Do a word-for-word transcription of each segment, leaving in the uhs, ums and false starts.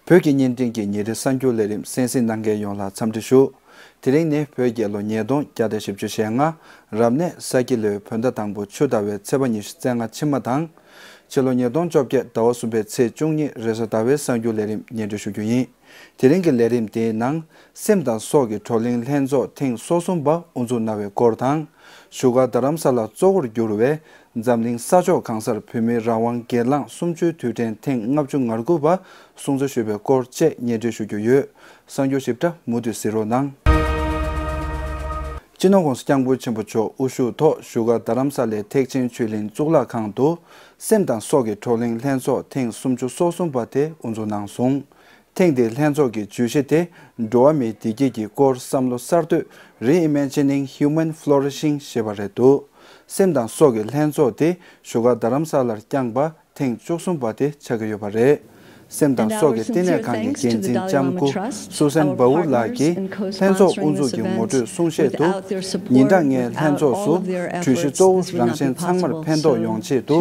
བོད་ཀྱི་བརྙན་འཕྲིན་གྱི་ཉིན་རེའི་གསར་འགྱུར་ལས་རིམ་གསན་གཟིགས་གནང་མཁན་ཡོངས་ལ་འཚམས་འདྲི་ཞུ། དེ་རིང་ནི་བོད་རྒྱལ་ལོ་ཉིས་སྟོང་བརྒྱ་དང་བཞི་བཅུ་ཞེ་ལྔ། རབ་གནས་ས་ཁྱི་ལོའི་བོད་ཟླ་དང་པོ་ཆུ་ཟླ་བའི་ཚེས་པ་ཉི་ཤུ་རྩ་ལྔ་ཕྱི་མ་དང་། ཕྱི་ལོ་ཉིས་སྟོང་བཅོ་བརྒྱད་ཟླ་བ་གསུམ་པའི་ཚེས་བཅུ་གཉིས་རེས་གཟའ་ཟླ་བའི་གསར་འགྱུར་ལས་རིམ་སྙན་སྒྲོན་ཞུ་རྒྱུ་ཡིན། དེ་རིང་གི་ལས་རིམ་དེའི་ནང་། སེམས་དང་སྲོག་གི་བགྲོ་གླེང་ལྷན་ཚོགས་ཐེངས་སོ་གསུམ་པ་དབུ་འཛུགས་གནང་བའི་སྐོར་དང་། བཞུགས་སྒར་རྡ་རམ་ས་ལ་གཙོ་བོར་གྱུར་བའི་འཛམ་གླིང་ས་ཕྱོགས་གང་སར་བོད་མིའི་རང་དབང་སྒེར་ལངས་གསུམ་བཅུའི་དུས་དྲན་ཐེངས་ལྔ་བཅུ་ང་དགུ་པ་སྲུང་བརྩི་ཞུས་པའི་སྐོར་བཅས་སྙན་སྒྲོན་ཞུ་རྒྱུ་ཡོད། གསར་འགྱུར་ཞིབ་ཕྲ་མུ་མཐུད་གཟིགས་རོགས་གནང་། སྤྱི་ནོར་༧གོང་ས་༧སྐྱབས་མགོན་ཆེན་པོ་མཆོག་དབུ་བཞུགས་ཐོག་བཞུགས་སྒར་རྡ་རམ་ས་ལའི་ཐེག་ཆེན་ཆོས་གླིང་གཙུག་ལག་ཁང་དུ། སེམས་དང་སྲོག་གི་བགྲོ་གླེང་ལྷན་ཚོགས་ཐེངས་སུམ་ཅུ་སོ་གསུམ་པ་དེ་དབུ་འཛུགས་གནང་སོང་། ཐེངས་འདིའི་ལྷན་ཚོགས་ཀྱི་བརྗོད་གཞི་དེ། འགྲོ་བ་མིའི་བདེ་སྐྱིད་ཀྱི་སྐོར་བསམ་བློ་གསར་གཏོད། Reimagining Human Flourishing ཞེས་པ་རེད་འདུག་སེམས་དང་སྲོག་གི་ལྷན་ཚོགས་དེ་བཞུགས་སྒར་རྡ་རམ་ས་ལར་བསྐྱངས་པ་ཐེངས་བཅུ་གསུམ་པ་དེ་ཆགས་ཀྱི་ཡོད་པ་རེད། སེམས་དང་སྲོག་གི་བསྟི་གནས་ཁང་གི་འགན་འཛིན་ལྕམ་སྐུ་སུ་སན་བྷ་ཝུར་ལགས་ཀྱིས་ལྷན་ཚོགས་དབུ་འཛུགས་ཀྱི་ངོ་སྤྲོད་གསུང་བཤད་དུ། ཉིན་གྲངས་ལྔའི་ལྷན་ཚོགས་སུ་གྲོས་གཞི་གཙོ་བོ་རང་གཞན་ཚང་མར་ཕན་ཐོགས་ཡོང་ཆེད་དུ།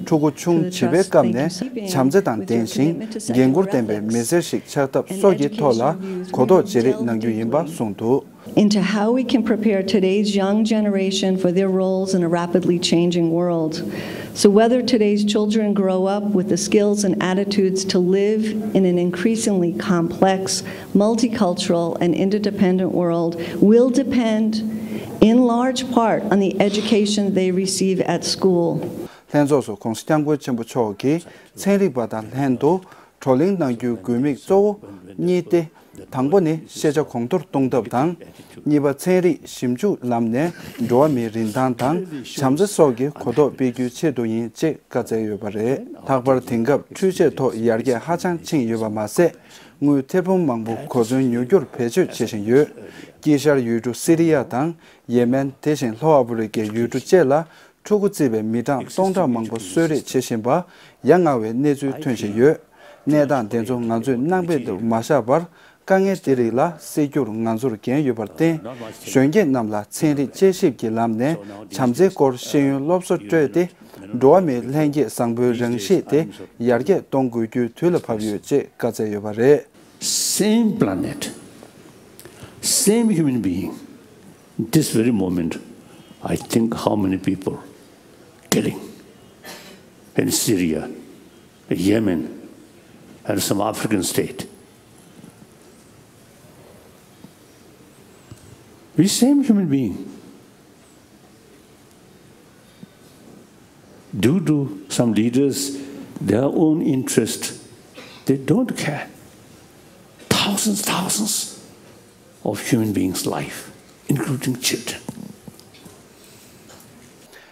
ཕྲུ་གུ་ཆུང་བྱིས་པའི་སྐབས་ནས་བྱམས་བརྩེ་དང་ལྡན་ཞིང་འགན་འཁུར་ལྡན་པའི་མི་སེར་ཞིག་ཆགས་ཐབས་སོགས་ཀྱི་ཐོག་ལ་གོ་རྟོགས་བརྗེ་རེས་གནང་རྒྱུ་ཡིན་པ་གསུངས་འདུག Into how we can prepare today's young generation for their roles in a rapidly changing world. So, whether today's children grow up with the skills and attitudes to live in an increasingly complex, multicultural, and interdependent world will depend, in large part, on the education they receive at school. ལྷན་ཚོགས་སུ་༧གོང་ས་༧སྐྱབས་མགོན་ཆེན་པོ་མཆོག་གིས་ཚན་རིག་པ་དང་ལྷན་དུ། བགྲོ་གླེང་གནང་རྒྱུའི་དགོས་དམིགས་གཙོ་བོ་གཉིས་ཏེ། དང་པོ་ནི་ཤེས་བྱ་གོང་མཐོར་གཏོང་ཐབས་དང་། གཉིས་པ་ཚན་རིག་ཞིབ་འཇུག་ལམ་ནས་འགྲོ་བ་མིའི་རིན་ཐང་དང་བྱམས་བརྩེ་སོགས་ཀྱི་གོ་རྟོགས་སྤེལ་རྒྱུའི་ཆེད་དུ་ཡིན་ཅེས་བཀའ་སྩལ་ཡོད་པ་རེད། ལྷག་པར་དེང་སྐབས་འཕྲུལ་ཆས་ཐོག་ཡར་རྒྱས་ཧ་ཅང་ཕྱིན་ཡོད་པ་མ་ཟད། དངུལ་ཐེར་འབུམ་མང་པོ་གོ་མཚོན་ཉོ་རྒྱུར་བེད་སྤྱོད་བྱེད་བཞིན་ཡོད། དཀྱིལ་ཤར་ཡུལ་གྲུ་སི་རི་ཡ་དང་ཡེ་མེན། དེ་བཞིན་ལྷོ་ཨ་ཕི་རི་ཀའི་ཡུལ་གྲུ་བཅས་ལ། ཕྲུ་གུ་བརྩིས་པའི་མི་གྲངས་སྟོང་ཕྲག་མང་པོ་གསོད་རེས་བྱེད་བཞིན་པ་ཡ་ང་བའི་གནས་ཚུལ་ཐོན་བཞིན་ཡོད། གནས་སྟངས་དེ་ཚོ་ང་ཚོས་སྣང་མེད་དུ་མ་བཞག་པར། དཀའ་ངལ་དེ་རིགས་ལ་སེལ་རྒྱུར་ང་ཚོར་འགན་ཡོད་པར་བརྟེན། གཞོན་སྐྱེས་རྣམས་ལ་ཚན་རིག་དཔྱད་ཞིབ་ཀྱི་ལམ་ནས་བྱམས་བརྩེའི་སྐོར་ཤེས་ཡོན་སློབ་གསོ་སྤྲོད་དེ། འགྲོ་བ་མིའི་ལྷན་སྐྱེས་བཟང་པོའི་རང་གཤིས་དེ་ཡར་རྒྱས་གཏོང་དགོས་རྒྱུའི་དུས་ལ་བབ་ཡོད་ཅེས་བཀའ་སྩལ་ཡོད་པ་རེད། Same planet, same human being. This very moment, I think how many people killing in Syria, Yemen, and some African state. We same human being. Due to some leaders, their own interest, they don't care. Thousands, thousands of human beings' life, including children.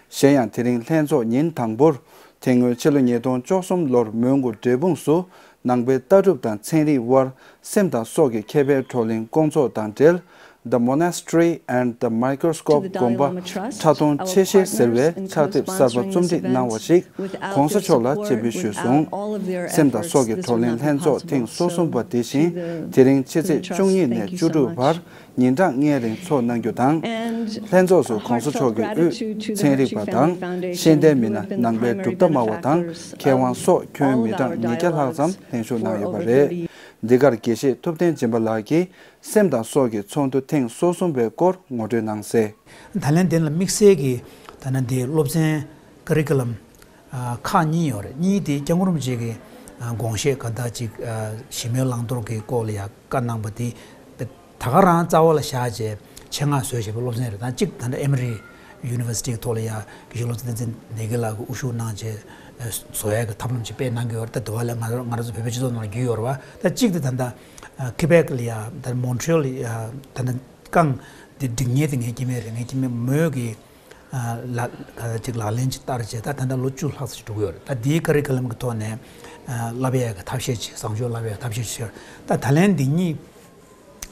གཞན་ཡང་དེ་རིང་ལྷན་ཚོགས་ཉིན་དང་པོར། དེ་སྔོན་ཕྱི་ལོ་ཉིས་སྟོང་བཅུ་གསུམ་ལོར་མོན་གྷོ་འབྲས་སྤུངས་སུ། ནང་པའི་ལྟ་གྲུབ་དང་ཚན་རིག་དབར་སེམས་དང་སྲོག་གི་ཁེ་ཕན་བགྲོ་གླེང་བསྐོང་ཚོགས་དང་འབྲེལ། The Monastery and the Microscope དགོན་པ་ཁྲ་མཐོང་ཆེ་ཤེལ་ཟེར་བའི་ཕྱག་དེབ་གསར་པ་རྩོམ་སྒྲིག་གནང་བ་ཞིག་༧གོང་ས་མཆོག་ལ་སྤྱན་འབུལ་ཞུས་སོང་། སེམས་དང་སྲོག་གི་བགྲོ་གླེང་ལྷན་ཚོགས་ཐེངས་སོ་གསུམ་པ་དེ་བཞིན་དེ་རིང་ཕྱི་ཚེས་བཅུ་གཉིས་ནས་བཅུ་དྲུག་བར། ཉིན་གྲངས་ལྔའི་རིང་ཚོགས་གནང་རྒྱུ་དང་། ལྷན་ཚོགས་སུ་༧གོང་ས་མཆོག་གི་དབུས་ཚན་རིག་པ་དང་ཤེས་ལྡན་མི་སྣ། ནང་པའི་གྲུབ་མཐའ་སྨྲ་བ་དང་མཁས་དབང་སོགས་ཁྱོན་མི་གྲངས་ཉིས་བརྒྱ་ལྷག་ཙམ་ལྷན་ཞུགས་གནང་ཡོད་པ་རེད། འདི་གར་དགེ་བཤེས་ཐུབ་བསྟན་སྦྱིན་པ་ལགས་ཀྱིས་སེམས་དང་སྲོག་གི་ཚོགས་འདུ་ཐེངས་སོ་གསུམ་པའི་སྐོར་ངོ་སྤྲོད་གནང་གསལ། ད་ལན་དེ་ལ་དམིགས་བསལ་གྱི་ད་ནི་འདི་སློབ་ཚན་ཀ་རི་ཀུ་ལམ། ཨ། ཁག་གཉིས་ཡོད་རེད། གཉིས་དེ་སྐྱབས་མགོན་རིན་པོ་ཆེ་གི་ཨ་དགོངས་བཞེད་ག་འདྲ་ཅིག་ཨ་ཞི་མོལ་བླང་དོར་གྱི་སྐོར་ལ་ཡ་བཀའ་གནང་པ་དེ། ད་ག་རང་རྩ་བ་ལ་བཞག་བྱས་ཆེད་མངགས་བཟོས་བྱས་པའི་སློབ་ཚན་རེད། ད་གཅིག་ད་ལྟ་ཨེ་མོ་རི་ཡུ་ནི་ཝར་སི་ཊི་གི་ཐོག་ལ་ཡ་དགེ་བཤེས་བློ་བཟང་བསྟན་འཛིན་སྡེ་དགེ་ལགས་ཀྱིས་དབུ་བཞུགས་གནང་བྱས་བཟོ་ཡ་གི་ཐབས་ལམ་ཅིག་སྤེལ་གནང་གི་ཡོད་རེད། ད་དེ་བ་ལ་ང་རང་ང་རང་ཚོ་བོད་པའི་སྤྱི་ཚོགས་ནང་ལ་རྒྱུས་ཡོད་རེད་བ། ད་གཅིག་དེ་ད་ལྟ་ཨ་ཁི་བེག་ལ་ཡ་ད་མོན་ཊི་རི་ཡལ་ལ་ཡ་ད་ལྟ་རྐང་འདི་སྒྲིག་མཁན་དེ་ངའི་སྐྱེ་དམན་རེད། ངའི་སྐྱེ་དམན་མོས་ཀྱི། ཨ་ལ་ཅིག་ལག་ལེན་ཅིག་བསྟར་བྱས། ད་ད་ལྟ་ལོ་བཅུ་ལྷག་ཙམ་ཅིག་འགྲོ་གི་ཡོད་རེད། ད་འདིའི་ཀ་རི་ཀུ་ལམ་གྱི་ཐོག་ནས་ཨ་བསླབ་ཡས་ཀྱི་ཐབས་ཤེས་ཅིག་བཟང་སྤྱོད་བསླབ་ཡས་ཐབས་ཤེས་ཅིག་ཡོད་རེད། ད་ད་ལན་འདི་གཉིས་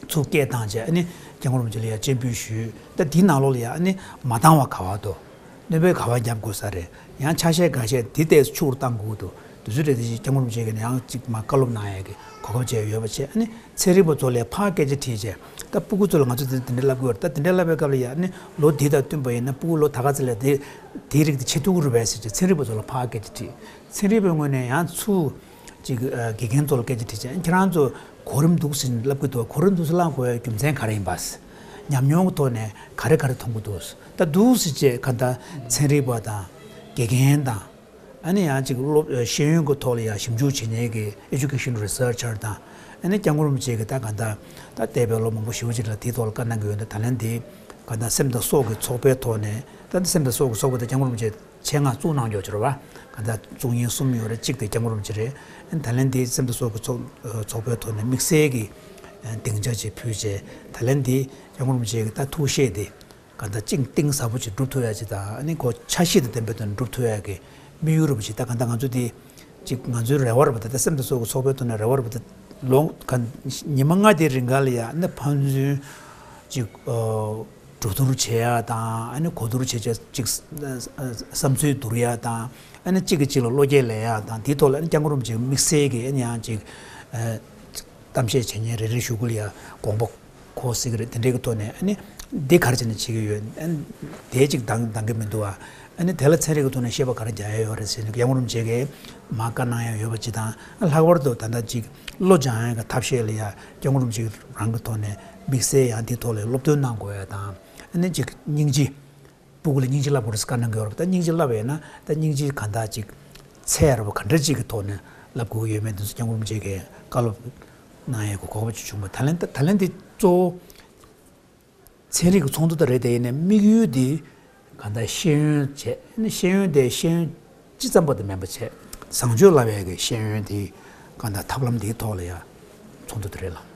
ཚུར་སྐད་བཏང་བྱས། ཨ་ནི་སྐྱབས་མགོན་རིན་པོ་ཆེ་ལ་ཡ་སྤྱན་འབུལ་ཞུས། ད་འདིའི་ནང་ལོགས་ལ་ཡ་ཨ་ནི་མ་འདང་བ་ག་བ་འདུག་གནོད་པ་ག་བ་བརྒྱབ་དགོས་ས་རེད། ཡང་ཆ་ཤས་འགའ་ཤས་འདི་ལྟས་སུ་ཕྱུག་པོར་བཏང་དགོས་འདུག་དེ་ཚོ་རེད། དེ་བཞིན་སྐྱབས་མགོན་རིན་པོ་ཆེ་གིས་ནི་ཡང་ཅིག་མར་བཀའ་སློབ་གནང་ཡས་ཀྱི་གོ་སྐབས་བྱས་ཡོད་པ་བྱས། ཨ་ནི་ཚན་རིག་པ་ཚོ་ལ་ཕར་སྐད་ཆ་དྲིས་བྱས། ད་སྤུ་གུ་ཚོ་ལ་ང་ཚོ་དེ་འདྲ་བསླབ་ཀྱི་ཡོད་རེད། ད་དེ་འདྲ་བསླབ་པའི་སྐབས་ལ་ཡ་ཨ་ནི་ལོ་འདི་དང་བསྟུན་པ་ཡིན་ན་སྤུ་གུ་ལོ་ད་ག་ཚོད་ལ་དེ་དེའི་རིགས་དེ་བྱེད་ཐུབ་ཀྱི་རེད་པས་ཟེར་བྱས་ཚན་རིག་པ་ཚོ་ལ་ཕར་སྐད་ཆ་དྲིས། ཚན་རིག་པའི་ངོས་ནས་ཡང་ཚུར་ ཅིག་ཨ་དགེ་རྒན་ཚོ་ལ་སྐད་ཆ་དྲིས་བྱས། ཁྱེད་རང་ཚོ་གོ་རིམ་འདུག་ཟེར་ལབ་ཀྱི་འདུག་གོ་རིམ་འདུག་ཟེར་བླངས་དགོས་ཡ་རྒྱུ་མཚན་ག་རེ་ཡིན་པ། ཉམས་མྱོང་གི་ཐོག་ནས་ག་རེ་ག་རེ་མཐོང་གི་འདུག་ད་འདུག་ཟེར་བྱས་ག་ད་ཚན་རིག་པ་དང་དགེ་རྒན་དང་། ཨ་ནི་ཡང་ཅིག་སློབ་ཤེས་ཡོན་གྱི་ཐོག་ལ་ཡང་ཞིབ་འཇུག་བྱེད་མཁན་གྱི་Education Researcher དང་། ཨ་ནི་སྐྱབས་མགོན་རིན་པོ་ཆེ་གི་ད་ག་ད་ད་འདས་པའི་ལོ་མང་པོ་ཞེ་པོ་ཅིག་ལ་དེའི་ཐོག་ལ་བཀའ་གནང་གི་ཡོད་འདུག་ད་ལན་དེ་ག་ད་སེམས་དང་སྲོག་གི་ཚོགས་པའི་ཐོག་ནས། ད་སེམས་དང་སྲོག་གི་ཚོགས་པ་དེ་སྐྱབས་མགོན་རིན་པོ་ཆེ་ཆེད་མངགས་བཙུགས་གནང་ཡོད་ཅེས་རེད་པ། ག་ད་བཙུགས་མཁན་གསུམ་ཡོད་རེད། གཅིག་དེ་སྐྱབས་མགོན་རིན་པོ་ཆེ་རེད། ད་ལན་དེ་སེམས་དང་སྲོག་གི་ཚོགས་ཚོགས་པའི་ཐོག་ནས་དམིགས་བསལ་གྱི་སྡིངས་ཆ་ཅིག་ཕུལ་བྱས། ད་ལན་དེ་སྐྱབས་མགོན་རིན་པོ་ཆེ་གི་ད་ཐུགས་བཞེད་དེ་ག་ད་གཅིག་གཏིང་ཟབ་པོ་ཅིག་སྒྲུབ་ཐུབ་ཡ་ཅིག་དང་། ཨ་ནི་ཁོ་འཆར་གཞི་དང་ལྡན་པའི་ཐོག་ནས་སྒྲུབ་ཐུབ་ཡ་གི་དམིགས་ཡུལ་རེད་པ་ཅིག་ད་ག་ད་ང་ཚོ་དེ་ཅིག་ང་ཚོའི་རེ་བ་རེད་པ། ད་ད་སེམས་དང་སྲོག་གི་ཚོགས་པའི་ཐོག་ནས་རེ་བ་རེད་པ། ད་ལོ་ག་ཉི་མ་ལྔ་དེའི་རིང་ག་ལ་ཡ་ཨ་ནི་ཕན་ཚུན་ཅིག་ཨ་གྲོས་བསྡུར་བྱེད་ཡ་དང་། ཨ་ནི་གོ་བསྡུར་བྱེད་ཡ་ཅིག་བསམ་ཚུལ་བསྡུར་ཡ་དང་། ཨ་ནི་གཅིག་གིས་གཅིག་ལ་བློ་སྐྱེད་ལེན་ཡ་དང་། དེའི་ཐོག་ལ་ཨ་ནི་སྐྱབས་མགོན་རིན་པོ་ཆེ་དམིགས་བསལ་གྱི་ཨ་ནི་ཡང་ཅིག་ཨ་གཏམ་བཤད་བྱེད་མཁན་རེ་རེ་ཞུ་སྐུལ་ཡ་དགོངས་པ་ཁོ་གཟིགས་རེད། དེ་འདྲའི་གི་ཐོག་ནས་ཨ་ནི་འདི་ག་རེ་བྱས་ནས་བྱེད་ཀྱི་ཡོད། ཨ་ནི་དེ་ཅིག་འདང་འདང་གི་མི་འདུག་ཨ། ཨ་ནི་དེ་ལ་ཚན་རིག་གི་ཐོག་ནས་བཤད་པ་ག་རེ་རྒྱག་ཡ་ཡོད་རེད་ཟེར་ནས་སྐྱབས་མགོན་རིན་པོ་ཆེ་གིས་མར་བཀའ་གནང་ཡ་ཡོད་པ་ཅིག་དང་། ལྷག་པར་དུ་ད་ལྟ་ཅིག་བློ་སྦྱང་ཡ་གི་ཐབས་ཤེས་ལ་ཡ་སྐྱབས་མགོན་རིན་པོ་ཆེ་རང་གི་ཐོག་ནས་དམིགས་བསལ་ཡང་དེའི་ཐོག་ལ་སློབ་སྟོན་གནང་དགོས་ཡ་དང་། ཨ་ནི་ཅིག་སྙིང་རྗེ། སྤུ་གུ་ལ་སྙིང་རྗེ་བསླབ་དགོས་རེད་ཟེར་བཀའ་གནང་གི་ཡོད་རེད་པ། ད་སྙིང་རྗེ་བསླབ་པ་ཡིན་ན་ད་སྙིང་རྗེ་ག་འདྲ་ཅིག་གི་ཐོག་ནས་ལབ་དགོས་ཀྱི་ཡོད་མེད་དེ་ཚོ་སྐྱབས་མགོན་རིན་པོ་ཆེ་གིས་བཀའ་སློབ་གནང་ཡས་གི་གོ་སྐབས་ཅིག་བྱུང་བ། ད་ལན་ད་ད་ལན་དེ་གཙོ་བོ་ཚན་རིག་གི་ཚོགས་འདུ་དེ་རེད། དེ་ཡིན་ནའི་དམིགས་ཡུལ་དེ་ག་འདྲ་ཤེས་ཡོན་བྱས་ནས། ཤེས་ཡོན་དེ་ཤེས་ཡོན་སྤྱི་ཙམ་པ་དེ་མིན་པ་བྱས། བཟང་སྤྱོད་བསླབ་ཡས་ཀྱི་ཤེས་ཡོན་དེ་ག་འདྲ་ཐབས་ལམ་དེའི་ཐོག་ལ་ཡ་ཚོགས་འདུ་དེ་རེད་ལ།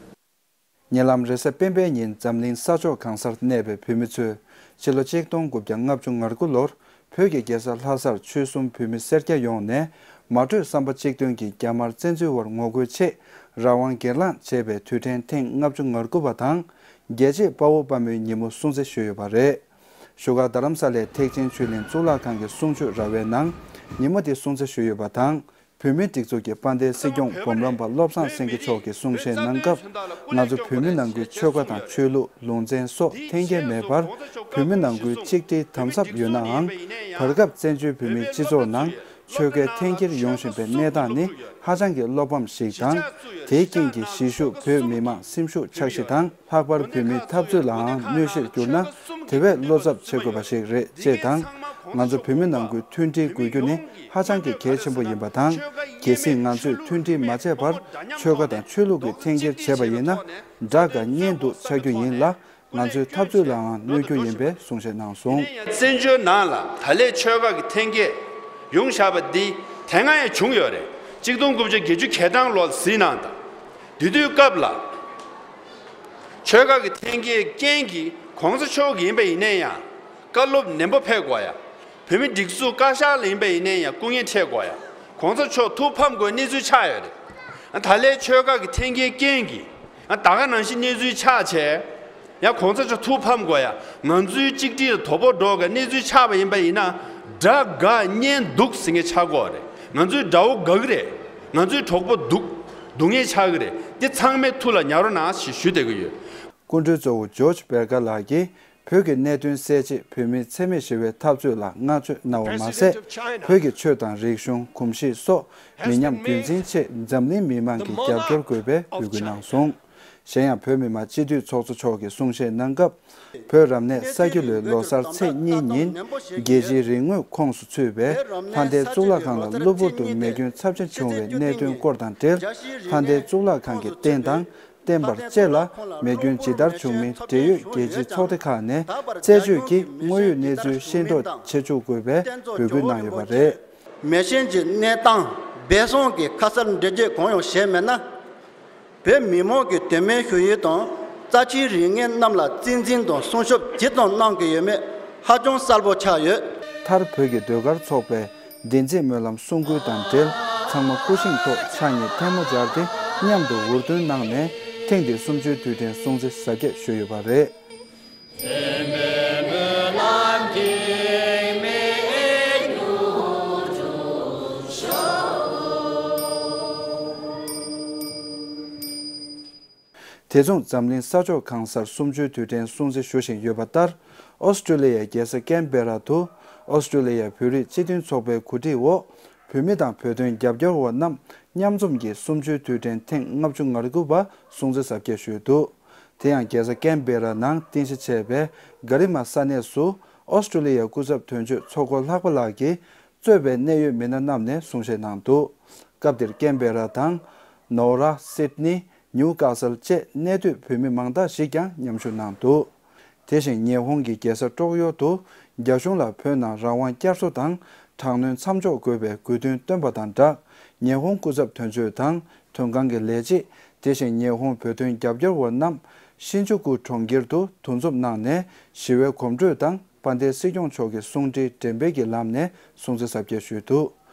ཉེ་ལམ་རེས་གཟའ་སྤེན་པའི་ཉིན་འཛམ་གླིང་ས་ཕྱོགས་གང་སར་གནས་པའི་བོད་མི་ཚོས་ཕྱི་ལོ་ཆིག་སྟོང་དགུ་བརྒྱ་ལྔ་བཅུ་ང་དགུ་ལོར་བོད་ཀྱི་རྒྱལ་ས་ལྷ་སར་ཆོལ་གསུམ་བོད་མི་སེར་སྐྱ་ཡོངས་ནས་མ་གྲོས་བསམ་པ་གཅིག་མཐུན་གྱིས་རྒྱ་དམར་བཙན་འཛུལ་བར་ངོ་རྒོལ་ཆེད་རང་དབང་སྒེར་ལངས་བྱས་པའི་དུས་དྲན་ཐེངས་ལྔ་བཅུ་ང་དགུ་པ་དང་། རྒྱལ་གཅེས་དཔའ་བོ་དཔའ་མོའི་ཉིན་མོ་སྲུང་བརྩི་ཞུས་ཡོད་པ་རེད། བཞུགས་སྒར་རྡ་རམ་ས་ལའི་ཐེག་ཆེན་ཆོས་གླིང་གཙུག་ལག་ཁང་གི་གསུང་ཆོས་ར་བའི་ནང་ཉིན་མོ་འདི་སྲུང་བརྩི་ཞུས་ཡོད་པ་དང་། བོད་མིའི་སྒྲིག་འཛུགས་ཀྱི་དཔལ་ལྡན་སྲིད་སྐྱོང་སྦོམ་རམས་པ་བློ་བཟང་སེང་གེ་མཆོག་གིས་གསུང་བཤད་གནང་སྐབས། ང་ཚོ་བོད་མི་ནང་ཁུལ་ཆོལ་ཁ་དང་ཆོས་ལུགས། ལུང་ཚན་སོགས་འཐེན་འཁྱེར་མེད་པར་བོད་མི་ནང་ཁུལ་གཅིག་སྒྲིལ་དམ་ཟབ་ཡོད་ནའང་། བར་སྐབས་བཙན་བྱོལ་བོད་མིའི་སྤྱི་ཚོགས་ནང་ཆོལ་ཁའི་འཐེན་འཁྱེར་ཡོང་བཞིན་པའི་གནས་སྟངས་ནི་ཧ་ཅང་གི་བློ་ཕམ་ཞིག་དང་། དེའི་རྐྱེན་གྱིས་གཞིས་བཞུགས་བོད་མི་མང་སེམས་ཤུགས་ཆག་གཞི་དང་། ལྷག་པར་བོད་མིའི་འཐབ་རྩོད་ལའང་གནོད་གཞིར་གྱུར་ན་དེ་བས་བློ་འཚབ་བྱེད་དགོས་པ་ཞིག་རེད་ཅེས་དང་། ང་ཚོ་བོད་མི་ནང་ཁུལ་མཐུན་སྒྲིལ་དགོས་རྒྱུ་ནི་ཧ་ཅང་གི་གལ་ཆེན་པོ་ཡིན་པ་དང་། གལ་སྲིད་ང་ཚོས་མཐུན་སྒྲིལ་མ་བྱས་པར་ཆོལ་ཁ་དང་ཆོས་ལུགས་ཀྱི་འཐེན་འཁྱེར་བྱས་པ་ཡིན་ན། དགྲ་དགའ་གཉེན་སྡུག་ཆགས་རྒྱུ་ཡིན་ལ། ང་ཚོའི་འཐབ་རྩོད་ལའང་གནོད་རྒྱུ་ཡིན་པའི་གསུང་བཤད་གནང་སོང་། བཙན་བྱོལ་ནང་ལ་ད་ལས་ཆོལ་ཁ་གི་འཐེན་འཁྱེར་ཡོང་བཞག་པ་འདི་དེ་སྔ་ཡང་བྱུང་ཡོད་རེད། ཆིག་སྟོང་དགུ་བརྒྱ་བརྒྱད་ཅུ་གྱ་གྲངས་ལོར་གཟིགས་གནང་དང་། དེ་དུས་སྐབས་ལ་ཆོལ་ཁ་གི་འཐེན་འཁྱེར་རྐྱེན་གྱིས་གོང་ས་མཆོག་ཡིན་པ་ཡིན་ན་ཡང་བཀའ་སློབ་ནན་པོ་ཕེབས་དགོས་ཡ། བོད་མི་སྒྲིག་འཛུགས་བཀའ་ཤག་ལ་ཡིན་པ་ཡིན་ན་ཡང་སྐུ་ངལ་འཕྲད་དགོས་ཡ། གོང་ས་མཆོག་ཐུགས་ཕམ་དགོས་གནས་ཚུལ་ཆགས་ཡོད་རེད། ད་ལས་ཆོལ་ཁ་གི་འཐེན་འཁྱེར་རྐྱེན་གྱིས་ད་ག་ནང་བཞིན་གནས་ཚུལ་ཆགས་བྱས། ཡང་གོང་ས་མཆོག་ཐུགས་ཕམ་དགོས་ཡ། ང་ཚོའི་གཅིག་སྒྲིལ་དོ་ཕོག་འགྲོ་ག་གནས་ཚུལ་ཆགས་པ་ཡིན་པ་ཡིན་ན། དགྲ་དགའ་གཉེན་སྡུག་ཟེར་མཁན་ཆགས་ཀྱི་ཡོད་རེད། ང་ཚོའི་དགྲ་བོ་དགའ་གི་རེད། ང་ཚོའི་གྲོགས་པོ་སྡུག་སྡུག་བསྔལ་ཆགས་གི་རེད། འདི་ཚང་མས་ཐུགས་ལ་ཉར་རོགས་གནང་ཞེས་ཞུ་བསྡད་ཀྱི་ཡོད། སྐུ་མགྲོན་གཙོ་བོ་ཇོརྗ་བེར་ཀར་ལགས་ཀྱིས་བོད་ཀྱི་གནད་དོན་སེལ་ཆེད་བོད་མིའི་འཚེ་མེད་ཞི་བའི་འཐབ་རྩོད་ལ་བསྔགས་བརྗོད་གནང་བ་མ་ཟད། བོད་ཀྱི་ཆོས་དང་རིག་གཞུང་། གོམས་གཤིས་སོགས་མི་ཉམས་རྒྱུན་འཛིན་ཆེད་འཛམ་གླིང་མི་མང་གི་རྒྱབ་སྐྱོར་དགོས་པའི་འབོད་སྐུལ་གནང་སོང་། གཞན་ཡང་བོད་མི་མང་སྤྱི་འཐུས་ཚོགས་གཙོ་མཆོག་གིས་གསུང་བཤད་གནང་སྐབས། བོད་རབ་གནས་ས་རྒྱུས་ལོའི་ལོ་གསར་ཚེས་གཉིས་ཉིན་རྒྱལ་སྤྱིའི་རིག་དངོས་ཁོངས་སུ་ཚུད་པའི་ལྷ་ལྡན་གཙུག་ལག་ཁང་ལ་གློ་བུར་དུ་མེ་སྐྱོན་ཚབས་ཆེན་བྱུང་བའི་གནད་དོན་སྐོར་དང་འབྲེལ། ལྷ་ལྡན་གཙུག་ལག་ཁང་གི་རྟེན་དང་། བརྟེན་པར་བཅས་ལ་མེ་སྐྱོན་ཇི་ལྟར་བྱུང་མིན་འབྲེལ་ཡོད་རྒྱལ་སྤྱིའི་ཚོགས་སྡེ་ཁག་ནས་རྩད་གཅོད་ཀྱིས་དངོས་ཡོད་གནས་ཚུལ་ཤེས་རྟོགས་བྱེད་བཅུག་དགོས་པའི་འབོད་སྐུལ་གནང་ཡོད་པ་རེད། མེ་ཤིང་གི་གནས་སྟངས་སྦས་གསང་གི་ཁ་གསལ་འགྲེལ་བརྗོད་གང་ཡང་བྱས་མེད་ན། བོད་མི་མང་གི་དོན་མེད་ཞུ་ཡིག་དང་རྩ་ཆེའི་རིག་གནས་རྣམས་ལ་གཅེས་འཛིན་དང་སྲུང་སྐྱོབ་ཇི་ཙམ་གནང་གི་ཡོད་མེད་ཧ་ཅང་གསལ་པོ་ཆགས་ཡོད། མཐར་བོད་ཀྱི་ཟློས་གར་ཚོགས་པས། བདེན་ཚིག་སྨོན་ལམ་གསུང་བསྐུལ་དང་འབྲེལ། ཚང་མ་སྐུ་བཞེངས་ཐོག་ཕྱག་གཉིས་ཐལ་མོ་སྦྱར་ཏེ་མཉམ་དུ་འུར་འདོན་གནང་ནས། ཐེངས་འདིའི་གསུམ་བཅུའི་དུས་དྲན་སྲུང་བརྩི་གཟབ་རྒྱས་ཞུས་ཡོད་པ་རེད། དེ་མཚུངས་འཛམ་གླིང་ས་ཕྱོགས་གང་སར་གསུམ་བཅུའི་དུས་དྲན་སྲུང་བརྩི་ཞུ་བཞིན་ཡོད་པ་ལྟར། ཨོ་སི་ཀྲོ་ལི་ཡའི་རྒྱལ་ས་ཀན་བེ་ར་དུ། ཨོ་སི་ཀྲོ་ལི་ཡའི་བོད་རིགས་སྤྱི་མཐུན་ཚོགས་པའི་གོ་སྒྲིག་འོག་བོད་མི་དང་བོད་དོན་རྒྱབ་སྐྱོར་བ་རྣམས་མཉམ་འཛོམས་ཀྱིས་གསུམ་བཅུའི་དུས་དྲན་ཐེངས་ལྔ་བཅུ་ང་དགུ་པ་སྲུང་བརྩི་གཟབ་རྒྱས་ཞུས་འདུག་དེ་ཡང་རྒྱལ་ས་ཀན་བེ་ར་ནང་རྟེན་གཞི་བྱས་པའི་གྷ་རི་མ་ས་གནས་སུ་ཨོ་སི་ཀྲོ་ལི་ཡའི་སྐུ་ཚབ་དོན་གཅོད་མཚོ་སྐོར་ལྷག་པ་ལགས་ཀྱིས་གཙོས་པའི་གནད་ཡོད་མི་སྣ་རྣམས་ནས་གསུང་བཤད་གནང་འདུག་སྐབས་དེར་ཀན་བེ་ར་དང་། ནོར་ཨ། སིད་ནི། ཉིའུ་ཀ་སལ་བཅས་གནས་སྡོད་བོད་མི་མང་དག་ཞིག་ཀྱང་མཉམ་ཞུགས་གནང་འདུག་དེ་བཞིན་ཉི་ཧོང་གི་རྒྱལ་ས་ཀྲོག་ཡོ་དུ་རྒྱ་གཞུང་ལ་བོད་ནང་རང་དབང་བསྐྱར་གསོ་དང་དྲག་གནོན་མཚམས་འཇོག་དགོས་པའི་དགོས་འདུན་བཏོན་པ་དང་སྦྲགས། ཉི་ཧོང་སྐུ་ཚབ་དོན་གཅོད་དང་དོན་ཁང་གི་ལས་བྱེད། དེ་བཞིན་ཉི་ཧོང་བོད་དོན་རྒྱབ་སྐྱོར་བ་རྣམས་ཤིན་ཇུ་ཀུ་གྲོང་ཁྱེར་དུ་འདུ་འཛོམས་གནང་ནས་ཞི་བའི་གོམ་བགྲོད་དང་དཔལ་ལྡན་སྲིད་སྐྱོང་མཆོག་གི་གསུང་འཕྲིན་འགྲེམས་སྤེལ་གྱི་ལམ་ནས་སྲུང་བརྩི་གཟབ་རྒྱས་ཞུས་འདུག་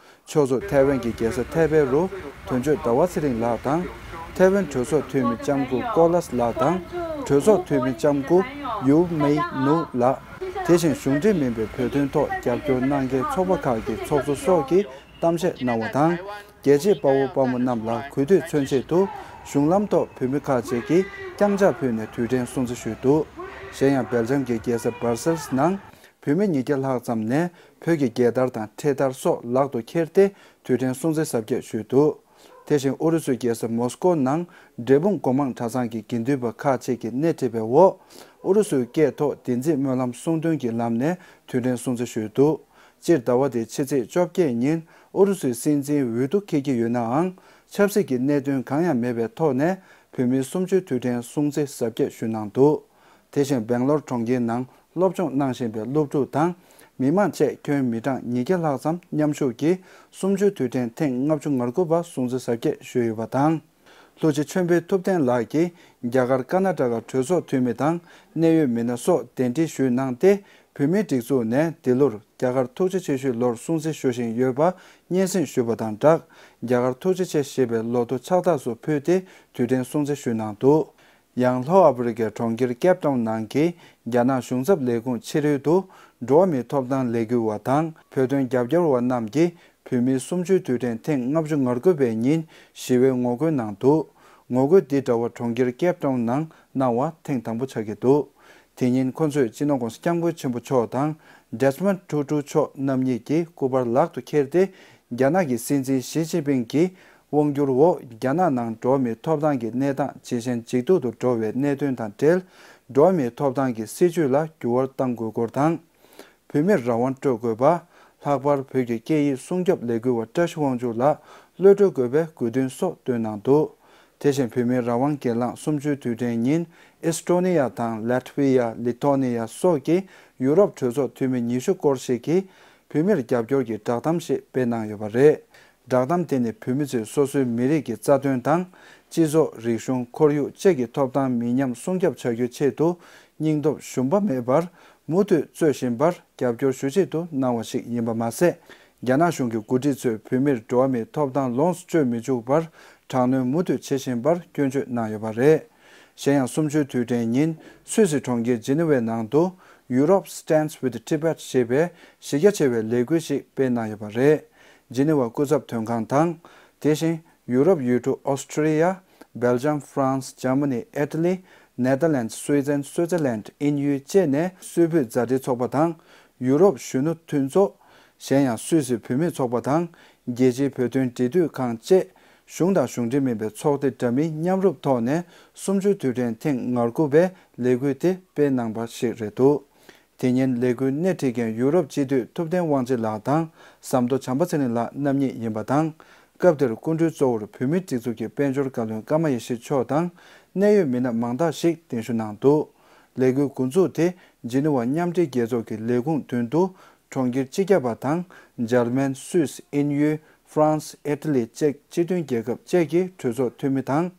ཕྱོགས་སུ་ཐའེ་ཝན་གྱི་རྒྱལ་ས་ཐའེ་པེ་རུ་དོན་གཅོད་ཟླ་བ་ཚེ་རིང་ལགས་དང་། ཐའེ་ཝན་གྲོས་ཚོགས་འཐུས་མི་ལྕམ་སྐུ་ཀོ་ལཱས་ལགས་དང་། གྲོས་ཚོགས་འཐུས་མི་ལྕམ་སྐུ་ཡུ་མེ་ནུ་ལགས། དེ་བཞིན་གཞུང་འབྲེལ་མིན་པའི་བོད་དོན་ཐོག་རྒྱབ་སྐྱོར་གནང་མཁན་ཚོགས་པ་ཁག་གི་ཚོགས་གཙོ་སོགས་ཀྱིས་གཏམ་བཤད་གནང་བ་དང་། རྒྱལ་གཅེས་དཔའ་བོ་དཔའ་མོ་རྣམས་ལ་གུས་འདུད་མཚོན་ཆེད་དུ་གཞུང་ལམ་ཐོག་བོད་མི་ཁག་ཅིག་གིས་བརྐྱངས་ཕྱག་ཕུལ་ནས་དུས་དྲན་སྲུང་བརྩི་ཞུས་འདུག་གཞན་ཡང་སྦེལ་ཇམ་གྱི་རྒྱལ་ས་སྦར་སེལ་སི་ནང་། བོད་མི་ཉིས་བརྒྱ་ལྷག་ཙམ་ནས་བོད་ཀྱི་རྒྱལ་དར་དང་འཕྲེད་དར་སོགས་ལག་ཏུ་འཁྱེར་ཏེ་དུས་དྲན་སྲུང་བརྩི་གཟབ་རྒྱས་ཞུས་འདུག་དེ་བཞིན་ཨུ་རུ་སུའི་རྒྱལ་ས་མོ་སི་ཀོ་ནང་འབྲས་སྤུངས་སྒོ་མང་གྲྭ་ཚང་གི་དགེ་འདུན་པ་ཁག་ཅིག་གིས་སྣེ་ཁྲིད་པའི་འོག་ཨུ་རུ་སུའི་སྐད་ཐོག་བདེན་ཚིག་སྨོན་ལམ་གསུང་འདོན་གྱི་ལམ་ནས་དུས་དྲན་སྲུང་བརྩི་ཞུས་འདུག་སྤྱིར་ཟླ་བ་འདིའི་ཕྱི་ཚེས་བཅོ་བརྒྱད་ཉིན་ཨུ་རུ་སུའི་སྲིད་འཛིན་འོས་བསྡུ་འཁེལ་གྱི་ཡོད་ནའང་། ཆབ་སྲིད་ཀྱི་གནད་དོན་གང་ཡང་མེད་པའི་ཐོག་ནས་བོད་མིའི་གསུམ་བཅུའི་དུས་དྲན་སྲུང་བརྩི་གཟབ་རྒྱས་ཞུས་གནང་འདུག་དེ་བཞིན་སྦེང་ལོར་གྲོང་ཁྱེར་ནང་སློབ་སྦྱོང་གནང་བཞིན་པའི་སློབ་ཕྲུག་དང་། མི་མང་བཅས་ཁྱོན་མི་གྲངས་ཉིས་བརྒྱ་ལྷག་ཙམ་མཉམ་ཞུགས་ཀྱིས་གསུམ་བཅུའི་དུས་དྲན་ཐེངས་ལྔ་བཅུ་ང་དགུ་པ་སྲུང་བརྩི་གཟབ་རྒྱས་ཞུས་ཡོད་པ་དང་། ལྷུ་ཆེ་ཆོས་འཕེལ་ཐུབ་བསྟན་ལགས་ཀྱིས་རྒྱ་གར་ཀར་ན་ཊ་ཀ་གྲོས་ཚོགས་འཐུས་མི་དང་གནད་ཡོད་མི་སྣ་སོགས་གདན་འདྲེན་ཞུས་གནང་སྟེ། བོད་མིའི་སྒྲིག་འཛུགས་ནས་འདི་ལོར་རྒྱ་གར་ཐུགས་རྗེ་ཆེ་ཞུའི་ལོར་སྲུང་བརྩི་ཞུ་བཞིན་ཡོད་པ་སྙན་སེང་ཞུས་པ་དང་སྦྲགས། རྒྱ་གར་ཐུགས་རྗེ་ཆེ་ཞེས་པའི་ལོ་ཐོ་ཕྱག་རྟགས་སུ་ཕུལ་ཏེ་དུས་དྲན་སྲུང་བརྩི་ཞུས་གནང་འདུག་ཡང་ལྷོ་ཨ་ཕི་རི་ཀའི་གྲོང་ཁྱེར་ཀེབ་ཏའུན་ནང་གི་རྒྱ་ནག་གཞུང་ཚབ་ལས་ཁུངས་ཕྱི་རོལ་དུ་འགྲོ་བ་མིའི་ཐོབ་ཐང་ལས་འགུལ་བ་དང་བོད་དོན་རྒྱབ་སྐྱོར་བ་རྣམས་ཀྱིས་བོད་མིའི་གསུམ་བཅུའི་དུས་དྲན་ཐེངས་ལྔ་བཅུ་ང་དགུ་པའི་ཉིན་ཞི་བའི་ངོ་རྒོལ་གནང་འདུག་ངོ་རྒོལ་འདི་དྲ་བ་གྲོང་ཁྱེར་ཀེབ་ཏའུན་ནང་གནང་བ་ཐེངས་དང་པོ་ཆགས་ཀྱི་འདུག་དེ་ཉིན་ཁོ་ཚོས་སྤྱི་ནོར་༧གོང་ས་༧སྐྱབས་མགོན་ཆེན་པོ་མཆོག་དང་ཌེ་སི་མོན་ཊུ་ཊུ་མཆོག་རྣམ་གཉིས་ཀྱི་སྐུ་པར་ལག་ཏུ་འཁྱེར་ཏེ། རྒྱ་ནག་གི་སྲིད་འཛིན་ཞི་ཅིན་ཕིང་གི་དབང་བསྒྱུར་འོག་རྒྱ་ནག་ནང་འགྲོ་བ་མིའི་ཐོབ་ཐང་གི་གནས་སྟངས་ཇེ་ཞན་ཇེ་སྡུག་ཏུ་འགྲོ་བའི་གནད་དོན་དང་འབྲེལ། འགྲོ་བ་མིའི་ཐོབ་ཐང་གི་སྲིད་བྱུས་ལ་འགྱུར་བ་གཏང་དགོས་སྐོར་དང་། བོད་མིར་རང་དབང་སྤྲོད་དགོས་པ། ལྷག་པར་བོད་ཀྱི་སྐད་ཡིག་སྲུང་སྐྱོབ་ལས་འགུལ་བ་བཀྲ་ཤིས་དབང་ཕྱུག་ལགས་གློད་གྲོལ་དགོས་པའི་དགོས་འདུན་སོགས་བཏོན་གནང་འདུག་དེ་བཞིན་བོད་མིའི་རང་དབང་སྒེར་ལངས་གསུམ་བཅུའི་དུས་དྲན་ཉིན་ཨེས་ཊོ་ནི་ཡ་དང་ལེ་ཊ་བྷི་ཡ། ལི་ཐོ་ནི་ཡ་སོགས་ཀྱི་ཡུ་རོབ་གྲོས་ཚོགས་འཐུས་མི་ཉི་ཤུ་སྐོར་ཞིག་གིས་བོད་མིར་རྒྱབ་སྐྱོར་གྱི་བསྒྲགས་གཏམ་ཞིག་སྤེལ་གནང་ཡོད་པ་རེད། བསྒྲགས་གཏམ་དེ་ནི་བོད་མི་ཚོས་སོ་སོའི་མི་རིགས་ཀྱི་རྩ་དོན་དང་། སྤྱི་ཚོགས། རིག་གཞུང་། ཁོར་ཡུག་བཅས་ཀྱི་ཐོབ་ཐང་མི་ཉམས་སྲུང་སྐྱོབ་བྱ་རྒྱུའི་ཆེད་དུ་སྙིང་སྟོབས་ཞུམ་པ་མེད་པར་མུ་མཐུད་རྩོད་བཞིན་པར་རྒྱབ་སྐྱོར་ཞུ་ཆེད་དུ་གནང་བ་ཞིག་ཡིན་པ་མ་ཟད། རྒྱ་ནག་གཞུང་གི་འགོ་ཁྲིད་ཚོས་བོད་མིར་འགྲོ་བ་མིའི་ཐོབ་ཐང་ལོངས་སུ་སྤྱོད་མི་བཅུག་པར་དྲག་གནོན་མུ་མཐུད་བྱེད་བཞིན་པར་སྐྱོན་བརྗོད་གནང་ཡོད་པ་རེད། གཞན་ཡང་གསུམ་བཅུའི་དུས་དྲན་ཉིན་སུད་སི་གྲོང་ཁྱེར་ཇི་ནི་ཝའི་ནང་དུ་Europe Stands with Tibet ཞེས་པའི་གཞི་རྒྱ་ཆེ་བའི་ལས་འགུལ་ཞིག་སྤེལ་གནང་ཡོད་པ་རེད། ཇི་ནི་ཝ་སྐུ་ཚབ་དོན་ཁང་དང་། དེ་བཞིན་ཡུ་རོབ་ཡུལ་གྲུ་ཨོ་སི་ཁྲི་ལི་ཡ། སྦེལ་ཇམ། ཧྥ་རན་སི། འཇར་མ་ནི། ཨི་ཊ་ལི། ནེ་དར་ལེནྜ། སུའེ་ཙེན། སུའེ་ཙར་ལེནྜ། དབྱིན་ཡུལ་བཅས་ནས་སུད་བོད་མཛའ་འབྲེལ་ཚོགས་པ་དང་། ཡུ་རོབ་གཞོན་ནུ་མཐུན་ཚོགས། གཞན་ཡང་སུད་སི་བོད་མིའི་ཚོགས་པ་དང་། རྒྱལ་སྤྱིའི་བོད་དོན་འབྲེལ་མཐུད་ཁང་བཅས། གཞུང་དང་གཞུང་འབྲེལ་མིན་པའི་ཚོགས་སྡེ་འདྲ་མིན་མཉམ་རུབ་ཐོག་ནས་གསུམ་བཅུའི་དུས་དྲན་ཐེངས་ང་དགུ་པའི་ལས་འགུལ་དེ་སྤེལ་གནང་པ་ཞིག་རེད་འདུག་དེ་ཉིན་ལས་འགུལ་སྣེ་ཁྲིད་མཁན་ཡུ་རོབ་སྤྱི་འཐུས་ཐུབ་བསྟན་དབང་ཆེན་ལགས་དང་ཟམ་མདོ་བྱམས་པ་ཚེ་རིང་ལགས་རྣམ་གཉིས་ཡིན་པ་དང་། སྐབས་དེར་སྐུ་མགྲོན་གཙོ་བོར་བོད་མིའི་སྒྲིག་འཛུགས་ཀྱི་དཔལ་འབྱོར་བཀའ་བློན་ཀརྨ་ཡེ་ཤེས་མཆོག་དང་། གནད་ཡོད་མི་སྣ་མང་དག་ཞིག་གདན་ཞུ་གནང་འདུག་ལས་འགུལ་འགོ་འཛུགས་དེ་ཇི་ནི་ཝ་མཉམ་འབྲེལ་རྒྱལ་ཚོགས་ཀྱི་ལས་ཁུངས་མདུན་དུ། གྲོང་ཁྱེར་སྤྱི་ཁྱབ་པ་དང་། འཇར་མན། སུད་སི། དབྱིན་ཡུལ། ཧྥ་རན་སི། ཨི་ཊ་ལི་བཅས་སྤྱི་མཐུན་རྒྱལ་ཁབ་བཅས་ཀྱི་གྲོས་ཚོགས་འཐུས་མི་དང་།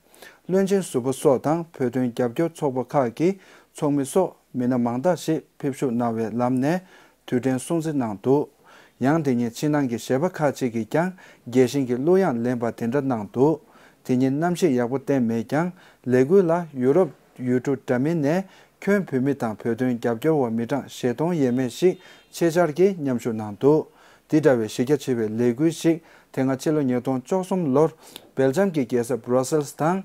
བློན་ཆེན་ཟུར་པ་སོགས་དང་བོད་དོན་རྒྱབ་སྐྱོར་ཚོགས་པ་ཁག་གི་ཚོགས་མི་སོགས་མི་སྣ་མང་དག་ཞིག་ཕེབས་ཞུགས་གནང་བའི་ལམ་ནས་དུས་དྲན་སྲུང་བརྩི་གནང་འདུག་ཡང་དེ་ཉིན་ཕྱི་ནང་གི་གཞས་པ་ཁག་ཅིག་གིས་ཀྱང་རྒྱལ་ཞེན་གྱི་གླུ་དབྱངས་ལེན་པ་དེ་འདྲ་གནང་འདུག་དེ་ཉིན་གནམ་གཤིས་ཡག་པོ་བསྟན་མེད་ཀྱང་ལས་འགུལ་ལ་ཡུ་རོབ་ཡུལ་གྲུ་འདྲ་མིན་ནས་ཁྱོན་བོད་མི་དང་བོད་དོན་རྒྱབ་སྐྱོར་བ་མི་གྲངས་བཞི་སྟོང་ཡས་མས་ཤིག་ཆེད་བཅར་གྱིས་མཉམ་ཞུགས་གནང་འདུག་འདི་འདྲ་བའི་གཞི་རྒྱ་ཆེ་བའི་ལས་འགུལ་ཞིག་དེ་སྔ་ཕྱི་ལོ་ཉིས་སྟོང་བཅུ་གསུམ་ལོར་སྦེལ་ཇམ་གྱི་རྒྱལ་ས་བྷ་ར་སེལ་སི་དང་།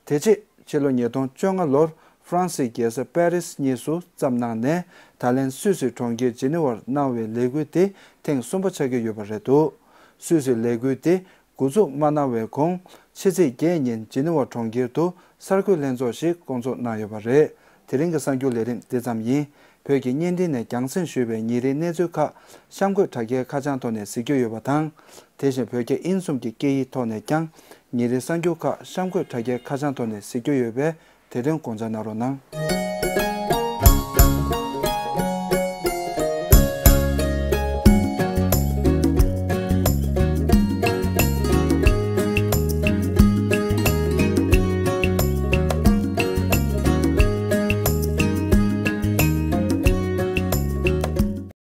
དེ་རྗེས་ཕྱི་ལོ་ཉིས་སྟོང་བཅོ་ལྔ་ལོར་ཧྥ་རན་སིའི་རྒྱལ་ས་པེ་རིས་གཉིས་སུ་བརྩམས་གནང་ནས་ད་ལན་སུད་སིའི་གྲོང་ཁྱེར་ཇི་ནི་ཝར་གནང་བའི་ལས་འགུལ་དེ་ཐེངས་གསུམ་པ་ཆགས་ཀྱི་ཡོད་པ་རེད་འདུག་སུད་སིའི་ལས་འགུལ་དེ་འགོ་འཛུགས་མ་གནང་བའི་གོང་ཕྱི་ཚེས་བརྒྱད་ཉིན་ཇི་ནི་ཝ་གྲོང་ཁྱེར་དུ་གསར་འགོད་ལྷན་ཚོགས་ཤིག་བསྐོང་ཚོགས་གནང་ཡོད་པ་རེད། དེ་རིང་གི་གསར་འགྱུར་ལས་རིམ་འདི་ཙམ་ཡིན། བོད་ཀྱི་བརྙན་འཕྲིན་ནས་རྒྱང་སྲིང་ཞུས་པའི་ཉིན་རེའི་གནས་ཚུལ་ཁག་གཤམ་འཁོད་དྲ་རྒྱའི་ཁ་བྱང་ཐོག་ནས་གཟིགས་རྒྱུ་ཡོད་པ་དང་། དེ་བཞིན་བོད་རྒྱ་དབྱིན་གསུམ་གྱི་སྐད་ཡིག་ཐོག་ནས་ཀྱང་ཉིན་རེའི་གསར་འགྱུར་ཁག་གཤམ་འཁོད་དྲ་རྒྱའི་ཁ་བྱང་ཐོག་ནས་གཟིགས་རྒྱུ་ཡོད་པས། དེ་དོན་དགོངས་འཇགས་གནང་རོགས་གནང་།